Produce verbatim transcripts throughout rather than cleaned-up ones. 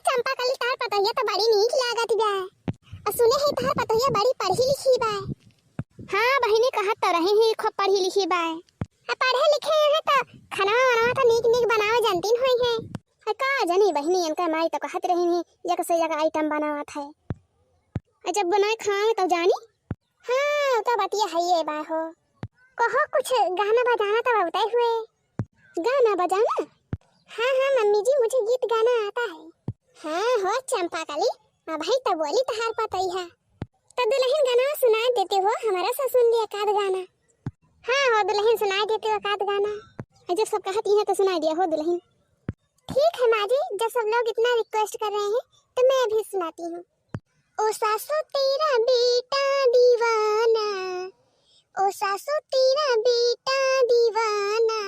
चंपा कली, तहार पतोहिया तो बड़ी नीक लागत बा। अ सुने ही तहार पतोहिया बड़ी पढ़ी लिखी बा। हाँ बहिनी, कहत तो रहे ही खूब पढ़ी लिखी बा। अ पढ़े लिखे है तो खाना वाना तो नीक नीक बनावे जानतीन होई है। अ का जानी बहिनी, इनका माई तो कहत रही ही, एक से एक आइटम बनावत है। अ जब बनाए खावे तब जानी। हाँ, तो बतिया है ये बा हो। कहो कुछ गाना बजाना तो बताए हुए। गाना बजाना? हाँ, हाँ मम्मी जी, मुझे गीत गाना आता है। हाँ हो चंपा कली, अबही तो बोली तहार पतोहिया। तो दुलहिन गाना सुनाए देते हो, हमारा सा सुन लिया एकाध गाना। हाँ हो दुलहिन, सुनाए देते हो एकाध गाना। अ जब सब कहती हैं तो सुनाए दिया हो दुलहिन। ठीक है माँ जी, जब सब लोग इतना रिक्वेस्ट कर रहे हैं तो मैं अभी सुनाती हूँ। ओ सासू तेरा बेटा दीवाना, ओ सासू तेरा बेटा दीवाना,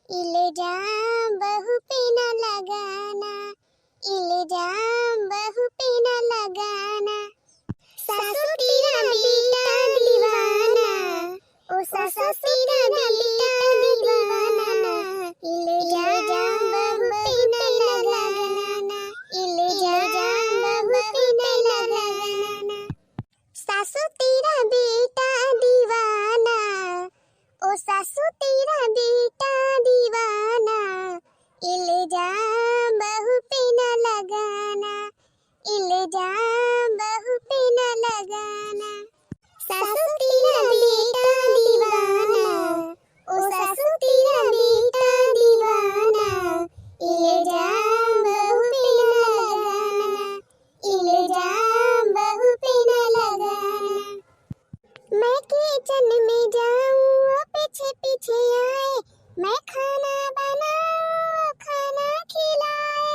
इल्जाम बहू पे न लगाना, इल्जाम बहू पे न लगाना। सासू तेरा बेटा दीवाना, ओ सासू तेरा बेटा दीवाना, इल्जाम बहू पे न लगाना, इल्जाम बहू पे न लगाना। सासू तेरा बेटा दीवाना, ओ सासू तेरा बेटा दीवाना, इल्जाम बहू पे न लगाना, इल्जाम बहू पे न लगाना। सासू तेरा बेटा दीवाना, ओ सासू तेरा बेटा दीवाना, इल्जाम बहू पे न लगाना, इल्जाम बहू पे न लगाना। मैं किचन में जाऊं, वो पीछे पीछे आए, मैं खाना बनाऊं, वो खाना खिलाए।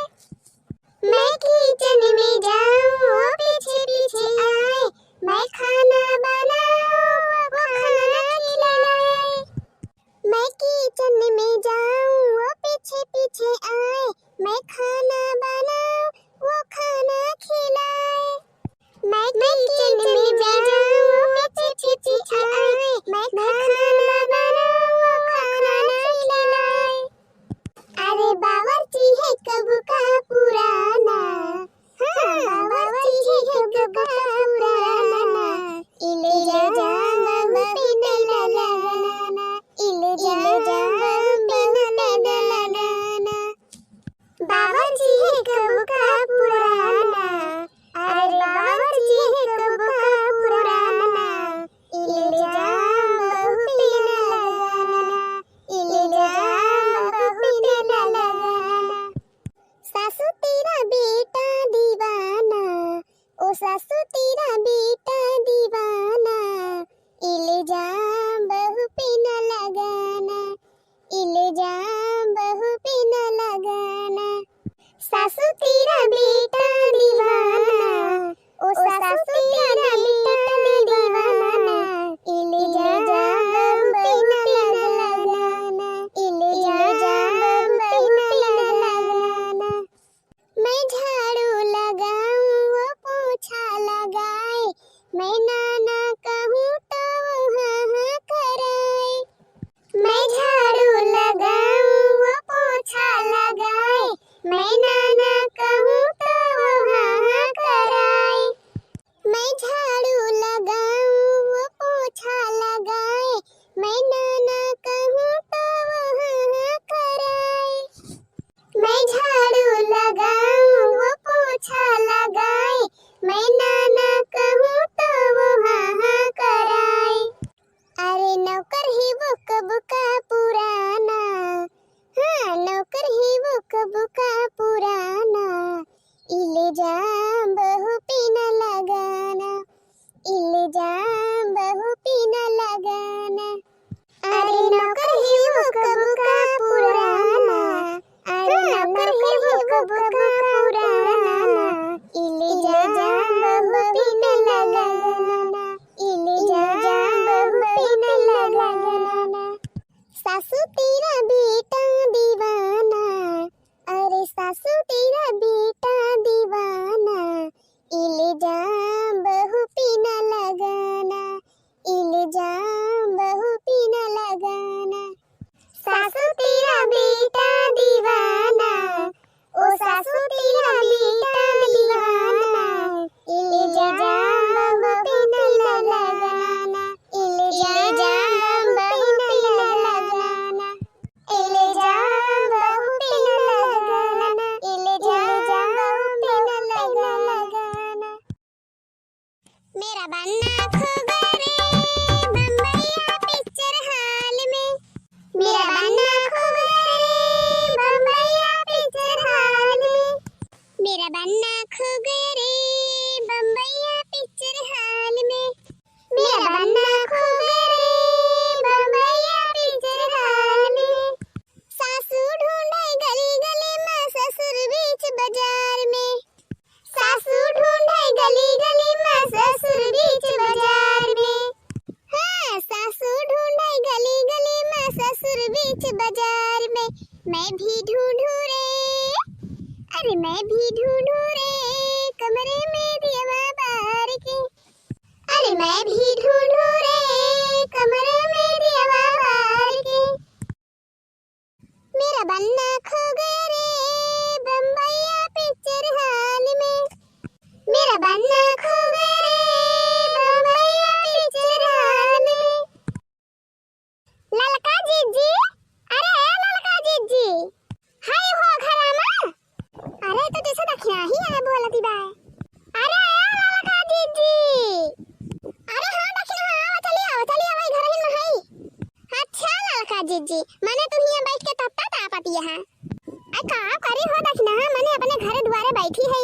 मैं किचन में जाऊं, वो पीछे पीछे आए, मैं खाना बनाऊं, वो खाना खिलाए। मैं किचन में जाऊं, वो पीछे पीछे आए, मैं खाना बनाऊं, वो खाना खिलाए। मैं किचन में जाऊं, वो पीछे पीछे आए, मैं खाना बनाऊं, वो खाना खिलाए। अरे बावर्ची है कब का पुराना, हाँ, बावर्ची है कब का पुराना, इल्जाम बहू पे न लगाना, इल्जाम बहू पे न लगाना। बावर्ची है कब का पुराना, अरे बावर्ची है कब का पुराना, इल्जाम बहू पे न लगाना, इल्जाम बहू पे न लगाना। सासू तेरा बेटा दीवाना, ओ सासू तेरा बेटा दीवाना, इल्जाम बहू पे न लगाना, इल्जाम बहू पे न लगाना। सासू तेरा बेटा दीवाना, ओ सासू तेरा बेटा दीवाना, इल्जाम बहू पे न लगाना, इल्जाम बहू पे न लगाना। मैं झाड़ू लगाऊं, वो पोछा लगाए, मैं नाना कहूँ तो वो हाँ हाँ कराए। मैं झाड़ू लगाऊं, वो पोछा लगाए, मैं नाना कहूँ तो वो हाँ हाँ कराए। मैं झाड़ू लगाऊं, वो पोछा लगाए, मैं नाना कहूँ तो वो हाँ हाँ कराए। मैं झाड़ू लगाऊं, वो पोछा लगाए, मैं नाना कहूँ तो वो हाँ हाँ कराए। अरे नौकर ही वो कब का पुराना, हाँ, नौकर ही वो कब का पुराना, इल्जाम बहू पे न लगाना, इल्जाम बहू पे न लगाना। अरे नौकर ही वो कब का पुराना, अरे नौकर ही वो कब का पुराना, इल्जाम बहू पे न लगाना, इल्जाम बहू पे न लगाना। सासू तेरा बेटा दीवाना, अरे सासू तेरा बेटा दीवाना, इल्जाम बहू पे न लगाना, इल्जाम बहू पे न लगाना। सासू तेरा बेटा दीवाना, ओ सासू सुतीला बेटा दीवाना, इल्जाम बहू पे न लगाना, इल्जाम बहू पे न लगाना, इल्जाम बहू पे न लगाना, इल्जाम बहू पे न लगाना। मेरा बन्ना खो गया रे बम्बैया पिक्चर हॉल में। मेरा बन्ना खो गया रे बम्बैया पिक्चर हॉल में। मेरा बन्ना खो गया रे बम्बैया पिक्चर हॉल में। मेरा बन्ना खो गया रे बम्बैया पिक्चर हॉल में। सासू ढूंढे गली गली में, ससुर बीच बाजार में। सासू ढूंढे गली गली में, ससुर बीच बाजार में। हाँ, सासू ढूंढे गली गली में, ससुर बीच बाजार में। मैं भी ढूंढूं रे, अरे मैं भी ढूंढूं रे, कमरे में दियवा बार के। अरे मैं भी ढूंढूं रे, कमरे में दियवा बार के। मेरा बन्ना खो गया रे बम्बैया पिक्चर हॉल में। मेरा बन्ना खो गया रे बम्बैया पिक्चर हॉल में। ललका जिज्जी, अरे ए ललका जिज्जी, हाय हो घरा में। अरे तो जैसे दखिना ही आए बोलती बा। अरे ए ललका जिज्जी, अरे हाँ दखिना, हाँ आवा, चली आवा, चली आवा, ई घर ही में हई। अच्छा ललका जिज्जी, मने तू हियां बैठ के तत्ता तापत हया। आई का करी हो दखिना, मने अपने घरे दुआरे बैठी है।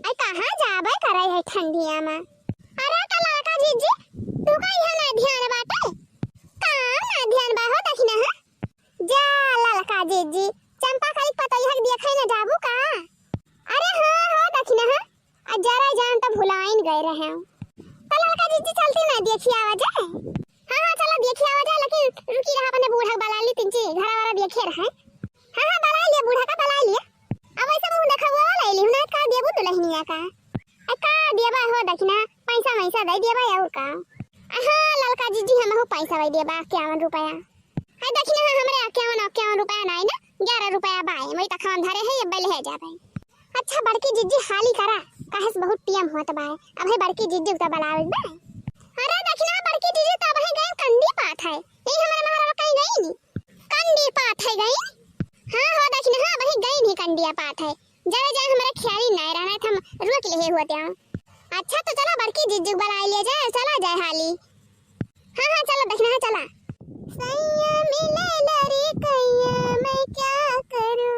आई कहाँ जाबे करे है ठंडिया में। अरे का ललका जिज्जी, तू का यहाँ ना ध्यान बाटे? का ना ध्यान बा हो दखिना, हाँ? जा ललका जिज्जी, चंपा कली पतोहिया के देखे न जाबू का? अरे हाँ हो दखिना, हाँ। आ जरा जान तो भुलाइन गए रहे हो। तो ललका जिज्जी चलती ना देखी आवा जाए। हाँ, हाँ, चला देखी आवा जाए, लेकिन रुकी रहा, अपने बूढ़ा के बला ली, तिनची घरा वाला देखे रहे। हाँ, हाँ, बला लिया, बूढ़ा का बला लिया। अब ऐसे मुँह देखा वो ले ली, ना का देबू दुल्हनिया का। ए, का देबा हो दखिना, पैसा वैसा दे देबा और का। आ, हाँ, ललका जिज्जी, हमहू पैसा वही देबा, इक्यावन रुपया। है दखिना, हाँ, हमरे इक्यावन, इक्यावन रुपया नाई ना, ग्यारह रुपया बाए, वही तक हम धरे है, ये बैल है जाबे। अच्छा बड़की जिज्जी हाली करा, काहे से बहुत टेम होत बाए। अब है बड़की जिज्जी का बलावे बा। अरे दखिना बड़की जिज्जी तो अब है गए कंडी पात है। यही हमारे महाराज कहीं गई नी। कंडी पात है गई। हाँ हो दखिना, हाँ वही गई नी कंडिया पात है। जरा जा हमारे ख्याली नहीं रहना है, हम रुक ले हुआ त्या। अच्छा तो चला बड़की जिज्जी बुला लिया जाए, चला जाए हाली। हाँ, हाँ, चला, दखिना, हाँ, चला। सैया मिले लरी कैया, मैं क्या करूँ?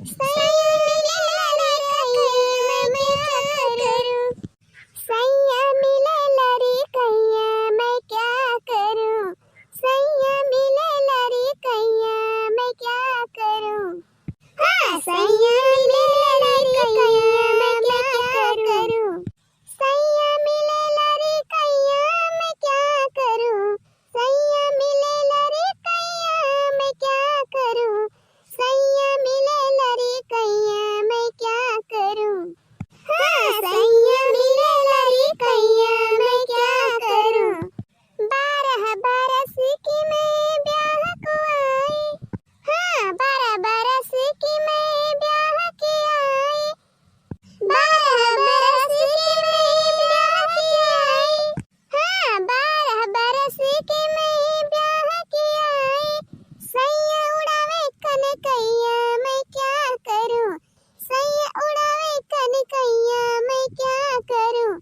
सैया मिले लरी कैया, मैं क्या करूँ? सैया मिले लरी कैया, मैं क्या करूँ? सैया मिले लरी कैया, मैं क्या करूँ? हाँ, सैया मिले लरी कैया, मैं क्या करूँ? सैया मिले लरी कैया, मैं क्या करूँ? सैया मिले लरी कैया, मैं क्या करूँ? सैया मिले लरी कैया, मैं क्या करूँ? हाँ, सैया मिले लरी कैया, मैं क्या करूँ? बारह बरस की मैं ब्याह को आई। हाँ, बारह बरस की मैं ब्याह की आई। बारह बरस की मैं ब्याह की आई। हाँ, बारह बरस की मैं ब्याह की आई। सैया उड़ावे कनकैया, मैं क्या करूँ? सैया उड़ावे कनकैया, मैं क्या करूँ?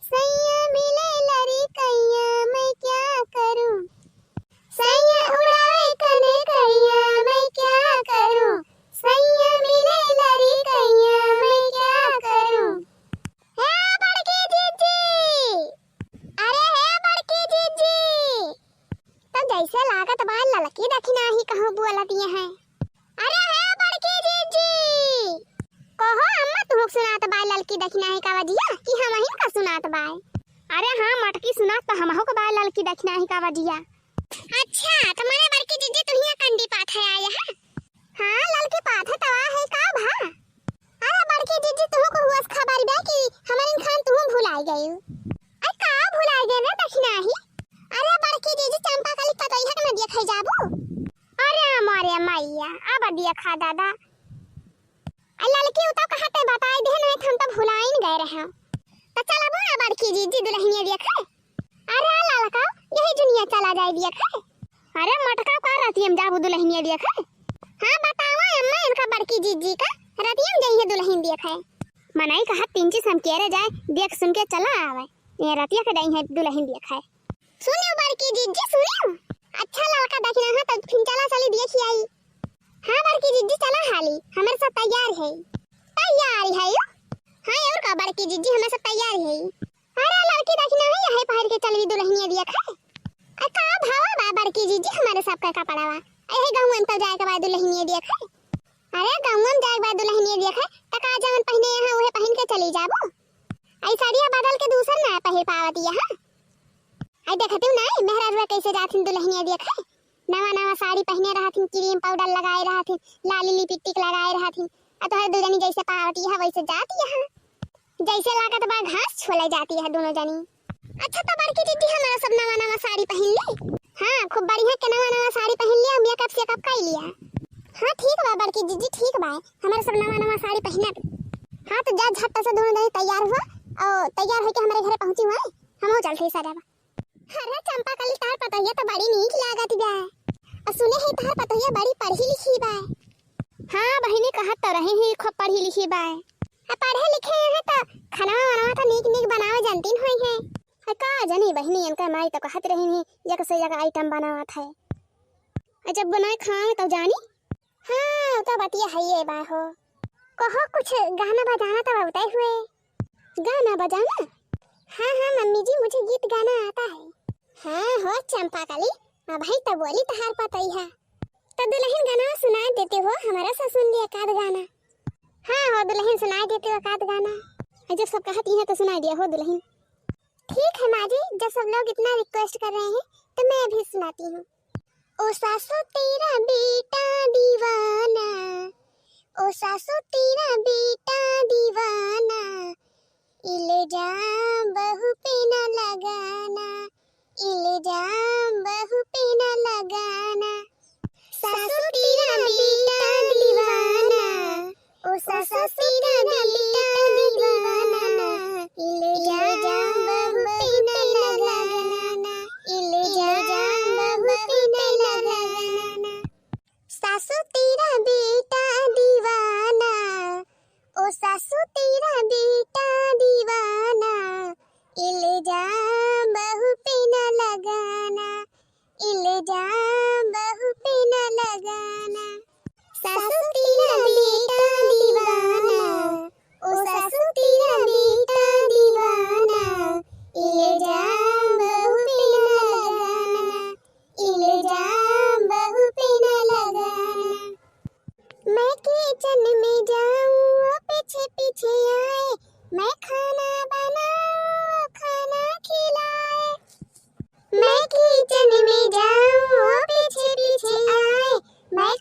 सैया मिले लरी कैया, मैं क्या करूँ? सैया उड़ावे कनकैया, मैं क्या करूँ? सैया मिले लरी कैया, मैं क्या करूँ? हे बड़की जिज्जी, अरे हे बड़की जिज्जी, तब जैसे लागत बा ललकी दखिना ही कहूँ बोलत ये हैं। अरे हे बड़की जिज्जी, कहो अम्मा, तुहूँ के सुनात बा ललकी दखिना ही का बजिया कि हमहिन का सुनात बा? अरे हाँ मटकी, सुनात तो हमहू का बा ललकी दखिना ही का बजिया। अच्छा, तो मने बड़की जिज्जी तू हियाँ कंडी पाथे आया है? हाँ ललकी पाथे तवा है का भा? अरे बड़की जिज्जी तुहूँ को हुआ खबर बा कि हमारे खान तुहूँ भुलाई गई। अरे का भुलाई गए ना दखिना ही? अरे बड़की जिज्जी चंपा कली पतोहिया के ना देखे जाबू? अरे हमारे मैया, अब देखा दादा। आ ललकी हाँ। त चलबो ना बड़की जिज्जी दुलहिनिया देखे? अरे ललका, यही जुनिया चला जाए देखे। अरे मोटका, का रतिया में जाबू दुलहिनिया देखे? हाँ बतावा अम्मा, इनका बड़की जिज्जी का रतिया में जइहे दुलहिन देखे। मनई कहा तीन चीज हम केरे जाए, देख सुन के चला आवे। ये रतिया के जइहे दुलहिन देखे। सुनियो बड़की जिज्जी, सुनियो। अच्छा ललका दखिनहा, तब फिर चला चली देखी आई। हाँ बड़की जिज्जी, चला हाली, हमरे सब तैयार है। तैयार है यो? हाँ और का बड़की जिज्जी, हमरे सब तैयार है। अरे ललकी दखिनहा, यही पहिर के चलबी दुलहिनिया देखे। अरे का भावा बा बड़की जिज्जी, हमरे सब का कपड़ावा। यही गहुआ में तब जाए के बाद दुलहिनिया देखे। अरे गहुआ में जाए के बाद दुलहिनिया देखे, त का जवन पहिने यहाँ उहे पहिन के चली जाबो। आई साड़िया बदल के दूसर ना पहिर पावत यहाँ। आई देखत हूँ ना, मेहरारुआ कैसे जाथिन दुलहिनिया देखे। नवा नवा साड़ी पहिने रहथिन, क्रीम पाउडर लगाए रहथिन, लाली लिपस्टिक लगाए रहथिन। आ तोहर दू जनी जैसे पावत यहाँ वैसे जात यहाँ। जैसे लागत बा घास छोले जाती है दोनों जनी। अच्छा तो बड़की जिज्जी, हमारा सब नवा नवा साड़ी पहिन ले। हाँ, खूब बढ़िया के नवा नवा साड़ी पहिन लिया, मेकअप सेकअप कर लिया। हाँ ठीक बा बड़की जिज्जी, ठीक बा, हमारा सब नवा नवा साड़ी पहिनब। हाँ तो जा झट से दोनों जनी तैयार हुआ और तैयार होके हमारे घरे पहुँची हुआ, हम हो चलते ही सजावा। अरे चंपा कली, तार पतोहिया तो बड़ी नीक लागत बा। और सुने है तार पतोहिया बड़ी पढ़ी लिखी बा। हाँ बहिनी, कहत तो रहे हैं खूब पढ़ी लिखी बा। आ पढ़े लिखे हैं तो खाना वाना तो नीक नीक बनावे जानतीन होई है। आ का जानी बहिनी, इनका माई तो कहत रही हैं एक से एक आइटम बनावत है। आ जब बनाए खाए तो जानी। हाँ, तो बतिया है ये बा हो। कहो कुछ गाना बजाना तो बताए हुए। गाना बजाना? हाँ, हाँ मम्मी जी, मुझे गीत गाना आता है। हाँ हो चंपा कली, अबही तो बोली तहार पतोहिया। तो दुलहिन गाना सुनाए देते हो, हमारा से सुन लिया एकाध गाना। हाँ हो दुलहिन, सुनाए देते हो एकाध गाना। आ जब सब कहती हैं तो सुनाए दिया हो दुलहिन। ठीक है माँ जी, जब सब लोग इतना रिक्वेस्ट कर रहे हैं तो मैं भी सुनाती हूँ। ओ सासू तेरा बेटा दीवाना, ओ सासू तेरा बेटा दीवाना, इल्जाम बहू पे न लगाना, इल्जाम बहू पे न लगाना। सासू तेरा बेटा दीवाना, ओ सासू तेरा बेटा दीवाना, इल्जाम बहू पे न लगाना, इल्जाम बहू पे न लगाना। सासू तेरा बेटा दीवाना, ओ सासू तेरा बेटा दीवाना, इल्जाम बहू पे न लगाना, इल्जाम बहू पे न लगाना। सासू तेरा बेटा दीवाना, ओ सासू तेरा बेटा दीवाना, इल्जाम बहू पे न लगाना, इल्जाम बहू पे न लगाना। मैं किचन में जाऊं, वो पीछे पीछे आए, मैं खाना बनाऊं, वो खाना खिलाए। मैं किचन में जाऊं, वो पीछे पीछे आए, मैं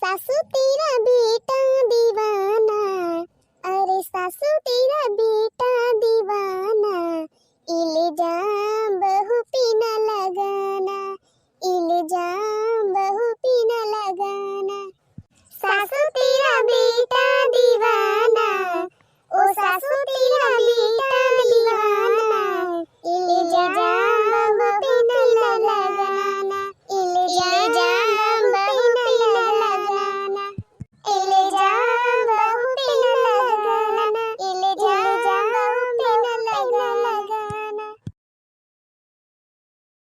सासू तेरा बेटा